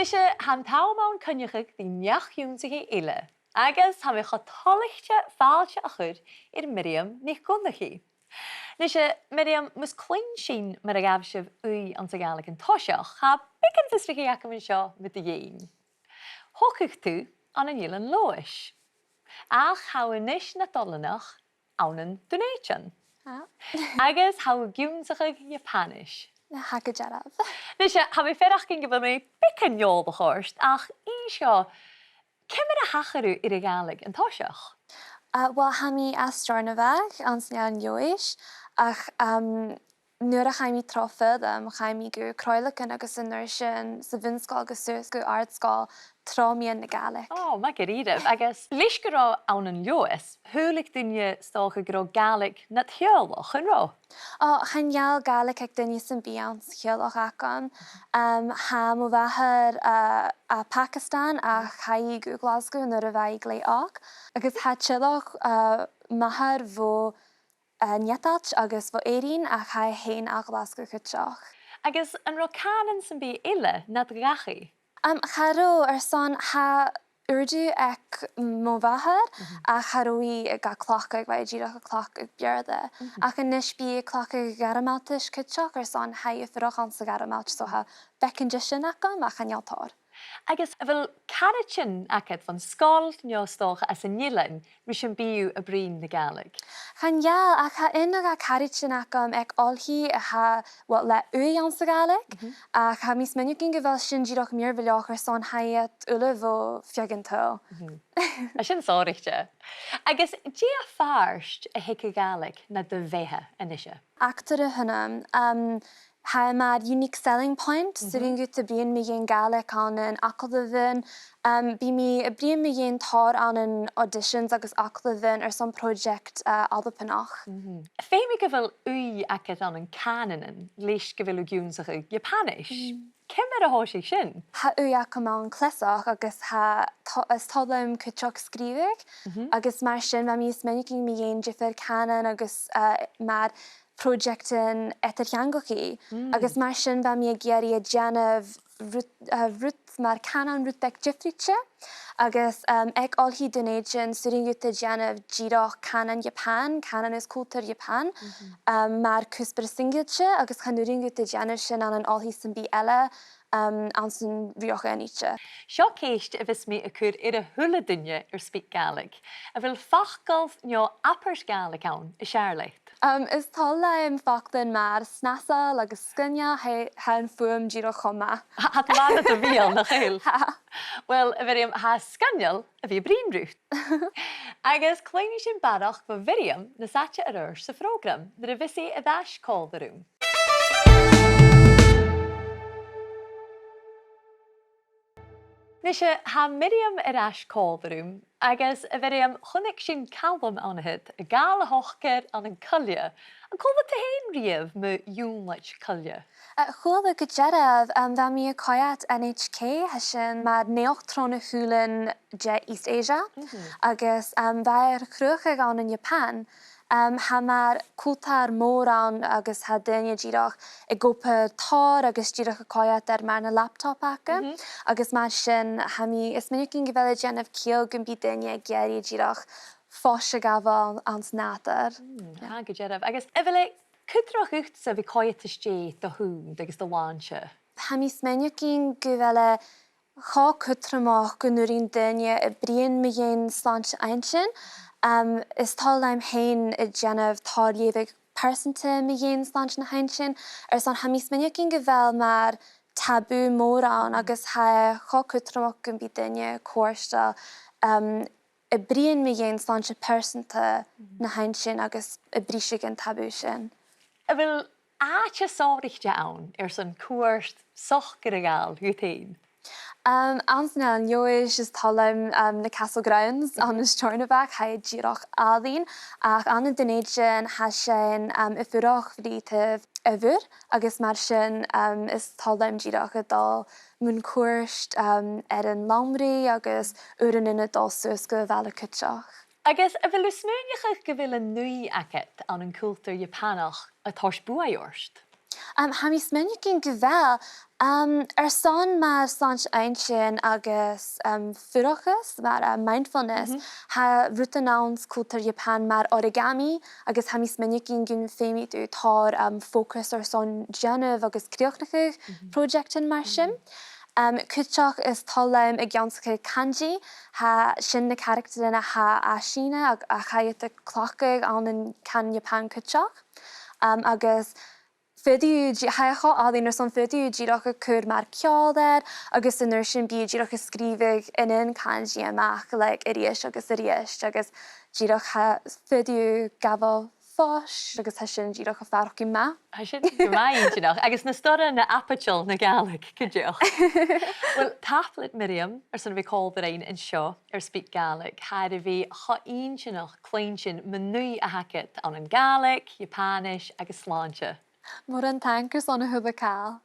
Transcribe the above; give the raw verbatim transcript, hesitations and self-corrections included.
Nise, tha an t-àm ann coinneachadh ri neach-ionnsachaidh eile, agus tha mi cho toilichte fàilte a chur air Miriam NicDhonnchaidh. Nise, Miriam, mus cluinn sinn mar a ghabh sibh ùidh anns a' Ghàidhlig an toiseach, tha beagan fiosrachaidh agam an seo mu do dheidhinn. Thogadh tu ann an Eilean Leòdhais, ach tha thu a-nis nad oileanach ann an Dùn Èideann. Ah. Agus tha thu ag ionnsachadh Iapanais. Tha gu dearbh. Nise, tha mi a' faireachdainn gu bheil mi beagan eòlach ort, ach innis dhomh, ciamar a thachair thu air a' Ghàidhlig an toiseach? Ah, uill, tha mi à Steòrnabhagh, anns an Eilean Leòdhais, ach, um, nuair a chaidh mi tro fhoghlam, chaidh mi gu cròileagan agus an uair sin sa bhun-sgoil agus suas gu àrd-sgoil tro mheadhan na Gàidhlig. Ò, math dha-rìribh. Agus leis gun robh thu ann an Leòdhas, shaoileadh daoine 's dòcha gun robh Gàidhlig nad theaghlach, an robh? Ò, chan eil Gàidhlig aig duine sam bith anns a' theaghlach agam. Um, tha mo mhàthair, uh, à Pacastan ach chaidh i gu Glaschu nuair a bha i glè òg. Agus tha teaghlach, uh, m' athar bho, uh, an Eadailt agus bho Èirinn ach tha i fhèin à Glaschu cuideachd. Agus an robh cànan sam bith eile nad dhachaigh? Um, cha robh, airson tha Urdu aig mo mhàthair, ach cha robh i ga cleachdadh, bha i dìreach a' cleachdadh Beurla. Ach a-nis bidh i a' cleachdadh Gàrmailtis cuideachd, airson tha i a' fuireach anns a' Ghàrmailt, so tha beagan de sin agam, ach chan eil tòrr. Agus a bheil caraidean agad bhon sgoil, no 's dòcha às an eilean, ris am bi thu a' bruidhinn na Gàidhlig? Chan eil, ach tha aon no dhà caraidean agam aig oilthigh a tha, uill, le ùidh anns a' Ghàidhlig, ach tha mi a' smaoineachadh gu bheil sin dìreach mìorbhaileach airson tha iad uile bho feadh an t-saoghail. Tha sin sònraichte. Agus dè a' phàirt a th' aig a' Ghàidhlig na do bheatha a-nise? Eachdraidh a th' annam, um, tha e mar unique selling point, 's urrainn dhut bruidhinn mu dheidhinn Gàidhlig ann an agallamhan. Um, bidh mi a' bruidhinn mu dheidhinn tòrr ann an auditions agus agallamhan airson project, uh, Albannach. Feumaidh gu bheil ùidh agad ann an cànanan, leis gu bheil thu ag ionnsachadh Iapanais. Ciamar a thòisich sin? Tha ùidh agam ann cleasachd agus tha, tha, is toil leam cuideachd sgrìobhadh, agus mar sin bha mi a' smaoineachadh mu dheidhinn diofar chànanan agus, uh, mar projectan eadar-theangachaidh, agus mar sin bha mi ag iarraidh a' dèanamh rud, uh, rud mar cànan rud beag diofraichte, agus, um, aig Oilthigh Dhùn Èideann 's urrainn dhut a' dèanamh dìreach cànan Iapan, cànan is cultar Iapan, um, mar cuspair singiltidh, agus chan urrainn dhut a' dèanamh sin ann an oilthigh sam bith eile, um, anns an rìoghachd aonaichte. Seo ceist a bhios mi a' cur air a h-uile duine air SpeakGaelic. A bheil facal no abairt Ghàidhlig ann as fheàrr leat? Um, is toil leam faclan mar snasail agus sgoinneil, tha, tha an fuaim dìreach cho math. Tha, tha e math nad bheul, nach eil? Tha. Uill, a Mhiriam, tha e sgoinneil a bhith a' bruidhinn riut. Agus cluinnidh sinn barrachd bho Mhiriam nas fhaide air adhart sa phrògram, nuair a bhios i air ais còmhla rium. Nise, tha Miriam air ais còmhla rium, agus a Mhiriam, chunnaic sinn Calum an-diugh, a' gabhail a shocair ann an coille. An cuala tu fhèin riamh mu ionnlaid coille? Uh, chuala gu dearbh, um, bha mi a' coimhead N H K, tha sin mar naidheachd tron a h-uile de East Asia, agus, um, bha e air a chruthachadh ann an Iapan. Um, tha mar cultar mòr ann agus tha daoine dìreach ag obair tòrr agus dìreach a' coimhead air mar na laptop aca. Agus mar sin, tha mi a' smaoineachadh gu bheil e a' dèanamh ciall gum bi daoine ag iarraidh dìreach fois a ghabhail anns an nàdar. Mm, tha gu dearbh. Agus a bheil e cudromach dhutsa a bhith a' coimhead às dèidh do shùil agus do shlàinte? Tha mi a' smaoineachadh gu bheil e cho cudromach gun urrainn daoine a' bruidhinn mu dheidhinn slàinte-inntinn. Um, is toil leam fhèin a' dèanamh tòrr leughadh pearsanta mu dheidhinn slàinte na h-inntinn, airson tha mi a' smaoineachadh gu bheil mar tabù mòr ann agus tha e cho cudromach gum bi daoine cofhurtail, um, a' bruidhinn mu dheidhinn slàinte pearsanta na h-inntinn agus a' briseadh an tabù sin. A bheil àite sònraichte ann airson cuairt socair a ghabhail dhut fhèin? Um, anns an Eilean Leòdhais is toil leam, um, na Castle Grounds ann an Steòrnabhagh, tha iad dìreach àlainn, ach ann an Dùn Èideann tha sinn, um, a' fuireach ri taobh a' mhuir, agus mar sin, um, is toil leam dìreach a' dol mun cuairt, um, air an Lannraidh agus uaireannan a' dol suas gu a' bhaile cuideachd. Agus a bheil thu a' smaoineachadh gu bheil an ùidh agad ann an cultar Iapanach a' toirt buaidh ort? Um, tha mi a' smaoineachadh gu bheil, um, airson mar sláinte inntinn agus, um, fuireachas, mar, uh, mindfulness, tha rudan anns cultar Iapan mar origami, agus tha mi a' smaoineachadh gum feum thu tòrr, um, focus airson dèanamh agus crìochnachadh projectan mar sin. Um, cuideachd is toil leam ag ionnsachadh kanji, tha sin na caractaran a tha à Sìona ag, a chaidh a chleachdadh ann an can Iapan cuideachd. Um, agus faodaidh thu dì-, tha e cho àlainn airson faodaidh thu dìreach a chur mar ceòl air, agus an uair sin bidh thu dìreach a' sgrìobhadh an aon kanji a-mach, like, a-rithist agus a-rithist, agus dìreach tha, faodaidh thu gabhail fois, agus tha sin dìreach a' faireachdainn math. Tha sin gu math inntinneach, agus na storainnean aibidil na Gàidhlig, cuideachd. Uill, tapadh leat, Miriam, airson a bhith còmhla rinn an seo air SpeakGaelic. Tha e air a bhith cho inntinneach cluinntinn mun ùidh a th' agad ann an Gàidhlig, Iapanais agus slàinte. Mòran taing airson a h-uile càil.